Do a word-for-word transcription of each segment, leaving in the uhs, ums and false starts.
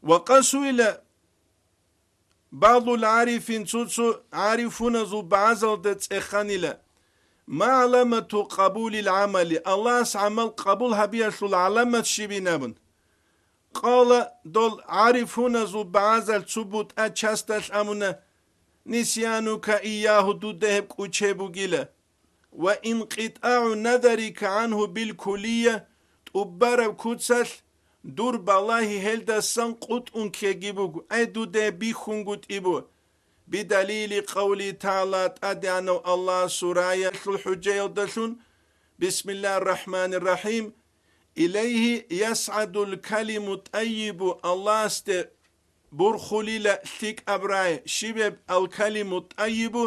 Ва къасуила багъул гӀарифин, цо-цо гӀарифуназул багӀазалда цӀеханила: «Ма гӀаламату къабулил гӀамали», Аллагьас гӀамал къабул гьабиялъул гӀаламат щибин абун. Къала, дол гӀарифуназул багӀазал цо бутӀа часталъ абуна: «Нисянука иягьу», дуда гьеб кӀучеб бугила. «Ва инкъитӀагӀу назарика гӀангьу билкулия», тӀубараб куцалъ дур балагьи гьелдасан къутӀун ккеги буго, ай дуда бихьунгутӀи бу. Бидалили къавли тагӀала, ТӀадегӀанав Аллагьасул аяталъул хӀужаялдалъун, бисмиллагьир рахӀманир рахӀим, «Илайгьи ясгӀадул калиму тӀайибу», Аллагьасде бурхулила лъикӀаб рагӀи, щибеб алкалиму тӀайибу,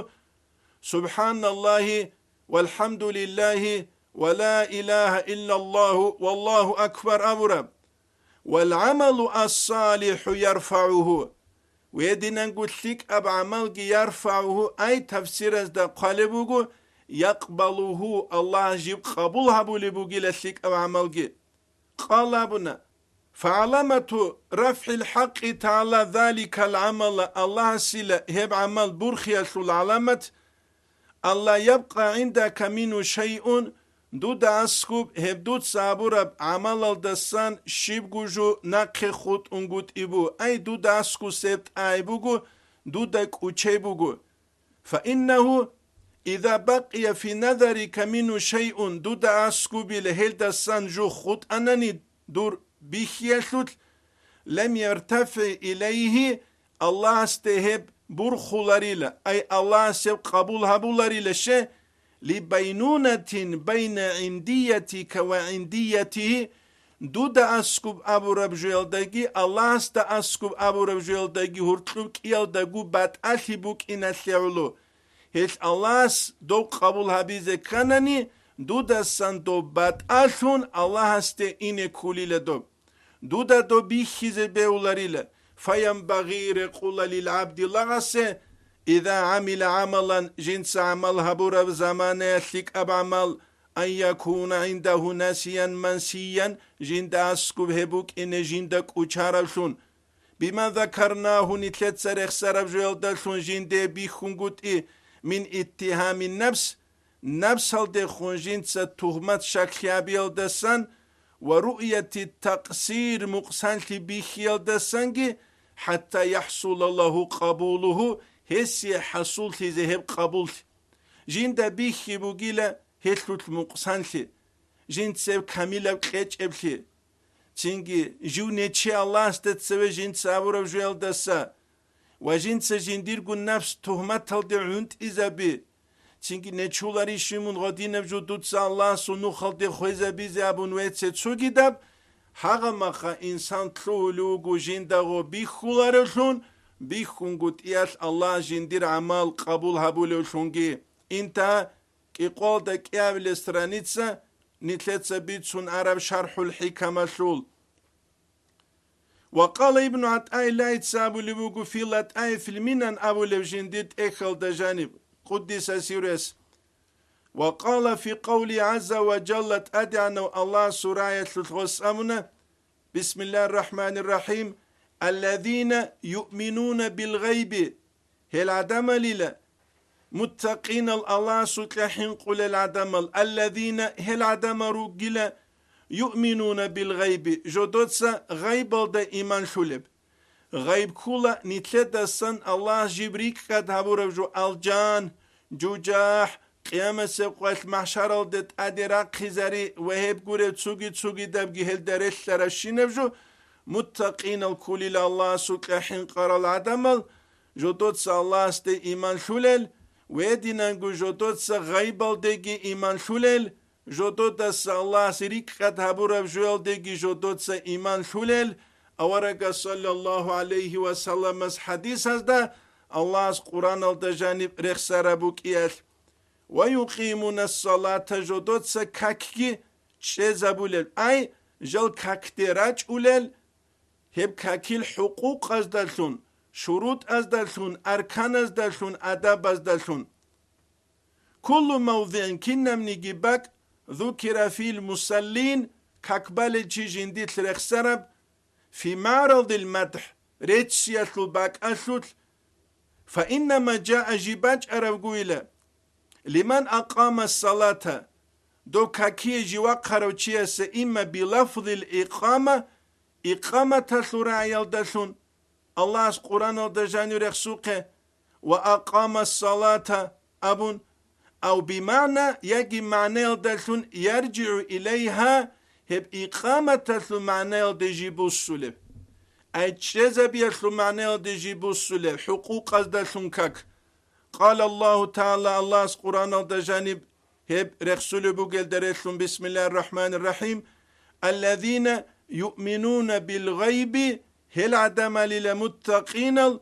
«Субханаллагьи валхӀамдулиллагьи ва ла илагьа иллаллагьу валлагьу акбар» абураб. «Вал гӀамалу ас-салихӀу ярфагӀугьу». Гьединанго лъикӀаб гӀамалги ярфагӀугьу, ай тафсиразда хъвалеб буго, якъбалугьу, Аллагьас жиб къабул гьабулеб бугила лъикӀаб гӀамалги. Къала абуна: «ФагӀаламату рафгӀил хӀакъи тагӀала заликал гӀамала», Аллагьасила гьеб гӀамал бурхиялъул гӀаламат: «Алла ябкъа гӀиндака мингьу шайъун», дуда аскуб гьеб дуца гьабураб гӀамалалдасан щибго жо нахъе хутӀунгутӀи бу, ай дуда аскусеб тӀай буго, дуда кӀучей буго. «Фаиннагьу иза бакъия фи назарика мингьу шайъун», дуда аскубила гьелдасан жо хутӀанани дур бихьиялъулъ, «лам яртафигӀ илайгьи», Аллагьасде гьеб бурхуларила, ай Аллагьас гьеб къабул гьабуларила ше, «либайнунатин байна гӀиндиятика ва гӀиндиятигьи», дуда аскуб абураб жоялдаги, Аллагьасда аскуб абураб жоялдаги гьуркьуб кӀиялдаго батӀалъи букӀиналъе гӀоло. Гьелъ Аллагьас доб къабул гьабизе кканани, дудасан доб батӀалъун Аллагьасде ине кколила доб. Дуда доб бихьизе бегьуларила. «Фаянбагъи», рекъула, «лил гӀабди», лагъасе, «иза гӀамила гӀамалан», жинца гӀамал гьабураб заманаялъ лъикӀаб гӀамал, «ан якуна гӀиндагьу насиян мансиян», жинда аскуб гьеб букӀине жинда кӀучаравлъун. «Бима закарнагьу», нилъеца рехсараб жоялдалъун жинде бихьунгутӀи, «мин иттигьамин нафс», напсалдехун жинца тухмат-щаклъи гьабиялдасан ва руъяти такъсир мукъсанлъи бихьиялдасанги, «хӀатта яхӀсула лагьу къабулугьу», гьесие хӀасуллъизе гьеб къабуллъи. Жинда бихьи бугила гьелъулъ мукъсанлъи, жинцеб камилаб кьечӀеблъи. Цинги жив нече Аллагьасда цеве жинца абураб жоялдаса ва жинца жиндирго напс тухматалде гӀунтӀизаби. Цинги нечоларищ мун гъодинаб жо дуца Аллагьасул нухалде хвезабизе абун веце цогидаб, гьагъамаха инсан лъугьулев вуго жиндаго бихьуларевлъун, бихьунгутӀиялъ Аллагь жиндир гӀамал къабул гьабулевлъунги. Инта кӀикъоялда кӀиабилеб страница, нилъеца бицун араб ШархӀул ХӀикамалъул. Ва къала Ибну ГӀатӀаиллагьица абулеб буго фи ЛатӀаифил Минан абулеб жиндир тӀехьалда жаниб, къуддиса сирругьу. Ва къала фи къавли гӀазза ва жалла, ТӀадегӀанав Аллагьасул аяталъулъ гъос абуна, бисмиллагьир рахӀманир рахӀим, «Аллазина юъминуна бил гъайби», гьел гӀадамалила, муттакъинал, Аллагьасукьа хӀинкъулел гӀадамал, «аллазина», гьел гӀадамал ругила, «юъминуна бил гъайби», жодоца гъайбалда иман лъулеб. Гъайб ккула нилъедасан Аллагьас жиб рикӀкӀад гьабураб жо: алжан, жужахӀ, къиямасеб къоялъ махӀшаралде тӀаде рахъизари ва гьеб гуреб цуги-цугидабги гьелда релълъарабщинаб жо. Муттакъинал ккулила Аллагьасукьа хӀинкъарал гӀадамал, жодоца Аллагьасде иман лъулел, ва гьединанго жодоца гъайбалдеги иман лъулел, жододаса Аллагьас рикӀкӀад гьабураб жоялдеги жодоца иман лъулел, аварагас саллаллагьу гӀалайгьи ва салламас хӀадисазда, Аллагьас Къуръаналда жаниб рехсараб букӀиялъ. «Ва юкъимунассалата», жодоца какги чӀезабулел, ай, жал какде рачӀулел, гьеб какил хӀукъукъаздалъун, шурутӀаздалъун, арканаздалъун, адабаздалъун. «Куллу мавдигӀин», кинабниги бакӀ, «зукира фил мусаллин», как балел чи жиндилъ рехсараб, фи маърадил мадхӀ, рецциялъул бакӀалъулъ, фаиннама жаа, жиб бачӀарабгойила, лиман акъама салата, дов какие жив вахъарав чиясе, имма билафзил икъама, икъаматалъул рагӀиялдалъун, Аллагьас Къуръаналда жанив рехсухъе, ва акъама салата абун, ав бимагӀна, яги магӀнаялдалъун, яржигӀу илайгьа, гьеб икъаматалъул магӀнаялде жиб буссулеб. Ай чӀезабиялъул магӀнаялде жиб буссулеб, хӀукъукъаздалъун как. Къала Аллагьу ТагӀала, Аллагьас Къуръаналда жаниб гьеб рехсулеб бугелда релълъун, бисмиллагьир рахӀманир рахӀим, аллазина юъминуна бил гъайби, гьел гӀадамалила муттакъинал,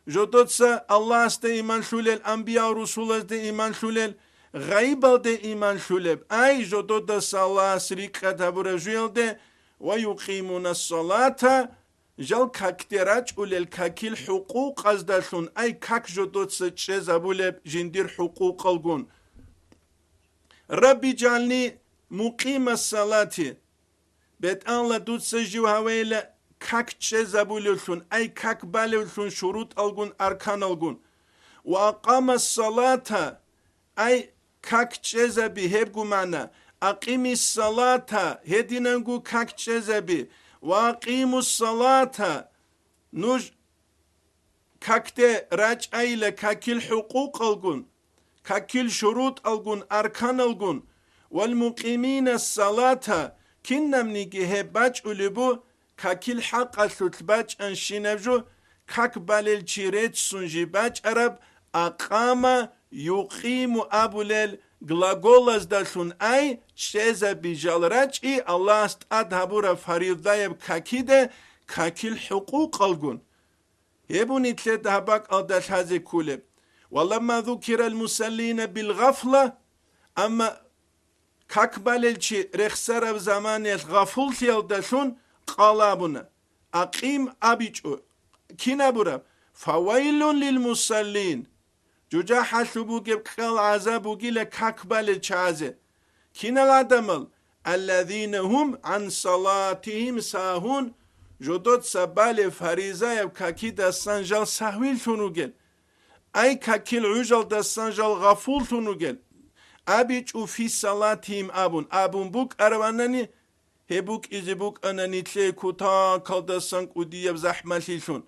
жодоца Аллагьасде иман лъулел, анбиял-русулазде иман лъулел, гъайбалде иман лъулеб, ай, жододаса Аллагьас рикӀкӀад гьабураб жуялде, ва юкъимуна салата, жал какде рачӀулел какил хӀукъукъаздалъун, ай, как жодоца чӀезабулеб жиндир хӀукъукъалгун. Рабби жагӀални мукъима салати, БетӀалла, дуца жив гьавейила как чӀезабулевлъун, ай, как балевлъун шурутӀалгун, арканалгун. Ва акъама салата, ай, как чӀезаби, гьебгу магӀна, акъими салата, гьединанго как чӀезаби, ва акъиму салата, нуж какде рачӀайила какил хӀукъукъалгун, какил шурутӀалгун, арканалгун, вал мукъимина салата, кинабниги гьеб бачӀулеб бу, какил хӀакъалъулъ бачӀанщинаб жо, как балел чи реццун жиб бачӀараб, акъама, юкъиму абулел глаголаздалъун, ай, чӀезаби жал рачӀи Аллагьас тӀад гьабураб фаризаяб какиде какил хӀукъукъалгун. Гьеб буго нилъеда гьаб бакӀалда лъазе кколеб. Ва ламма зукирал мусаллина бил гъафла, амма как балел чи рехсараб заманаялъ гъафуллъиялдалъун къала абуна, акъим абичӀо, кин абураб, фавайлун лил мусаллин, жужахӀалъуб бугеб кьал гӀазаб бугила как балел чагӀазе. Кинал гӀадамал, аллазина гьум гӀан салатигьим сагьун, жодоца балеб фаризаяб какидасан жал сагьвилъун ругел, ай, какил гӀужалдасан жал гъафуллъун ругел, абичӀо фи салатигьим абун, абун букӀарабанани, гьеб букӀизе букӀана нилъее кутакалдасан кӀудияб захӀмалъилъун.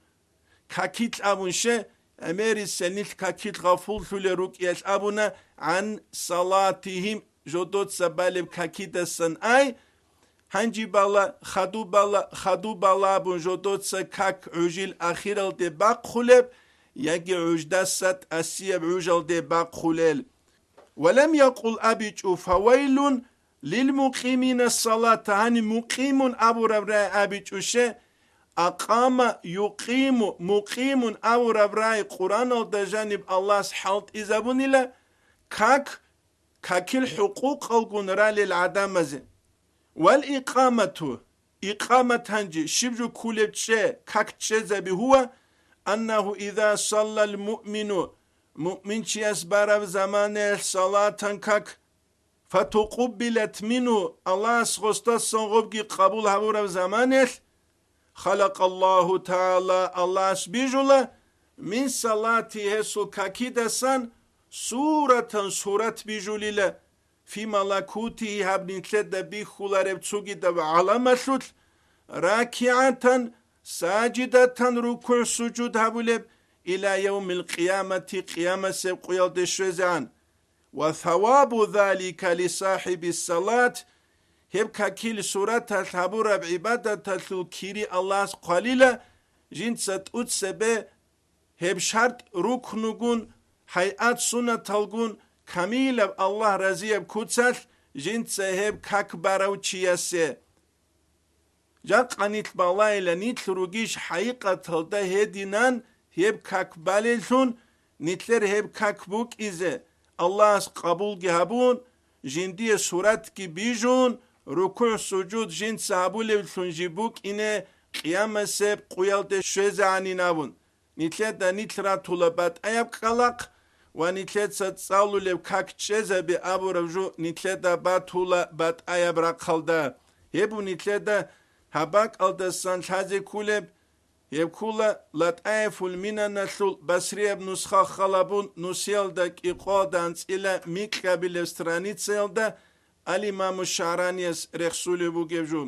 Какилъ абун ще, гӀемерисел нилъ какилъ гъафуллъулел рукӀиялъ абуна, гӀан салатигьим, жодоца балеб какидасан ай, гьанжи бала, хаду бала, хаду бала абун жодоца как гӀужил ахиралде бахъулеб, яги гӀуждаса тӀасияб гӀужалде бахъулел. Ва лам якъул абичӀо, фавайлун лил мукъимина салата, гьаниб мукъимун абураб рагӀи абичӀо ще, акъама, юкъиму, мукъимун абураб рагӀи Къуръаналда жаниб Аллагьас хӀалтӀизабунила, как, какил хӀукъукъалгун ралел гӀадамазе. Вал икъамату, икъамат гьанже щиб жо ккулеб чӀе, как чӀезаби гьува, аннагьу иза саллал муъмину, муъминчияс бараб заманаялъ салатан как, фатукъуббилат мингьу, Аллагьас гъосдасан гъобги къабул гьабураб заманаялъ, халакъаллагьу тагӀала, Аллагьас бижула, мин салати, гьесул какидасан, суратан, сурат бижулила, фи малакутигьи, гьаб нилъеда бихьулареб цогидаб гӀаламалъулъ, ракигӀатан, сажидатан, рукугӀ-сужуд гьабулеб, ила явмил къиямати, къиямасеб къуялде щвезегӀан. Ва савабу залика лисахӀибиссалат, гьеб какил сураталъ гьабураб гӀибадаталъул кири Аллагьас хъвалила, жинца тӀуцебе гьеб шартӀ рукнугун, гьайат-суннаталгун камилаб Аллагь разияб куцалъ жинца гьеб как барав чиясе. Жакъа нилъ балайила, нилъ ругищ хӀайикъаталда гьединан гьеб как балеллъун, нилъер гьеб как букӀизе, Аллагьас къабулги гьабун, жиндие суратги бижун, рукугӀ-сужуд жинца гьабулевлъун жиб букӀине, къиямасеб къуялде щвезегӀанин абун. Нилъеда нилъ ратула батӀаяб кӀкӀалахъ ва нилъеца цӀалулеб как чӀезаби абураб жо нилъеда батула батӀаяб рахъалда. Гьеб бу нилъеда Гьаб бакӀалдасан лъазе кколеб, гьеб ккола Латаифул Минаналъул басрияб нусха халабун нусиялда кӀикъоялда анцӀила микьабилеб страницаялда ал-Имаму ШагӀранияс рехсулеб бугеб жо.